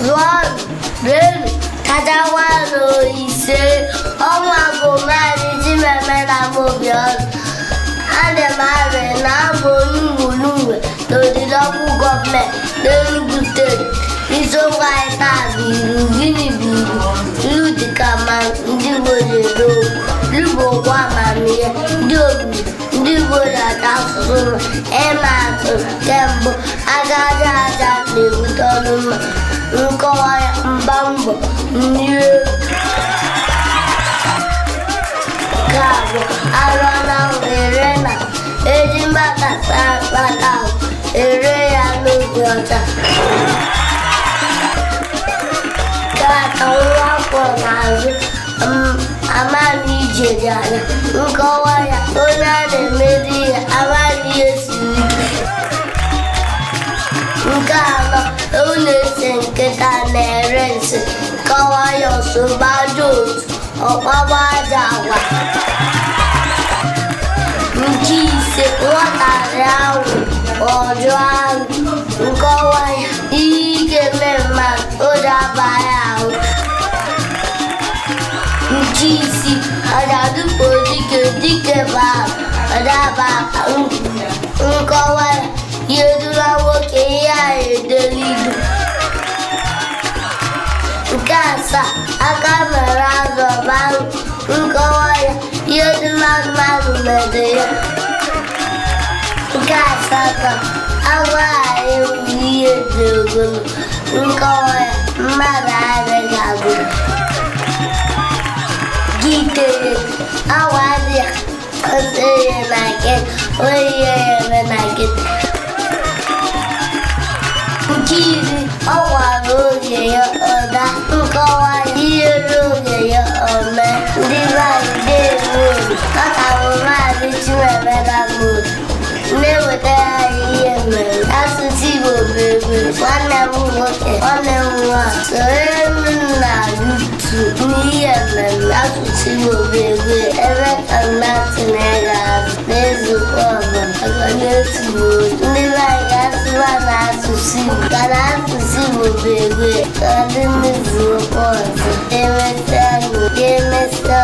Zụọnụ, rienụ, tachakwanụ. Ise. Ọnwa bụ Maazị Chimamanda Obiora. Adị m arị na abụ onye Ugwulangwu n'odide ọkụ gọọmenti n'Enugu Steeti. Isiokwu anyị taa bụ ilu. Gịnị bụ ilu? Ilu dị ka ma ndị Igbo ji ede okwu. Ilu bụ okwu amamihe ndị obodo ndị Igbo ji ata asụsụ. Ma ịma atụ, nke mbụ, aka aja aja na-ebute ọnụ mma. Nkọwa ya, mgba mbọ mmiri. Nke abụọ, arụ na ere na eji mgbakasị akpata ahụ ere ya n'obi ọcha. Nke atọ, nwa akwọ n'azụ amamihe dị anya. Nkọwa ya, onye a na-emeri ihe amamihe siri ike. Nke anọ, ewu na-ese nkịta na-ere nsị. Nkọwa ya, ọsọgba ajọ otu ọkpagba aja agwa. Nke ise, nwata rịa awụ ọjụ ahụ. Nkọwa ya, ihe ike mee mmadụ o ji aba ya ahụ. Nke isii, ọja dụpụ dike dike bụ ahụ ọdaba. Nkọwa ya, ihe dula nwoke ihe a edelu ilu. Nke asaa, aka mere azụ ọba. Nkọwa ya, ihe dị mmadụ mmadụ mere ya. Nke asatọ, agwọ ghara ekwu ihe dị ogologo. Nkọwa ya, mmadụ adịghị agụ. Nke iteghete, awa adịghị ose ihe na nkịtị, onye ihe ya eme na nkịtị. Nke iri, ọ gwara oge ya ọda. Nkọwa, ihe ruo oge ya ome. Ndị be anyị, ndewo. Ọ ka bụ Maazị Chimamanda Ngozi na-ewetara anyị ihe mmemme asụsụ Igbo bụ egwu. Nwanne m nwoke, nwanne m nwaanyị, sonyere m na YouTube n'ihe mmemme asụsụ Igbo bụ egwu, ebe ka mmasị na-ege azụ na-ezukọ ọbụla maka na-esugbu ndị be anyị ga-asụba na asụsụ Igbo, ka na asụsụ Igbo bụ egwu. Ka ọ dị n'izu ụka ọzọ. Emesịa, emesịa.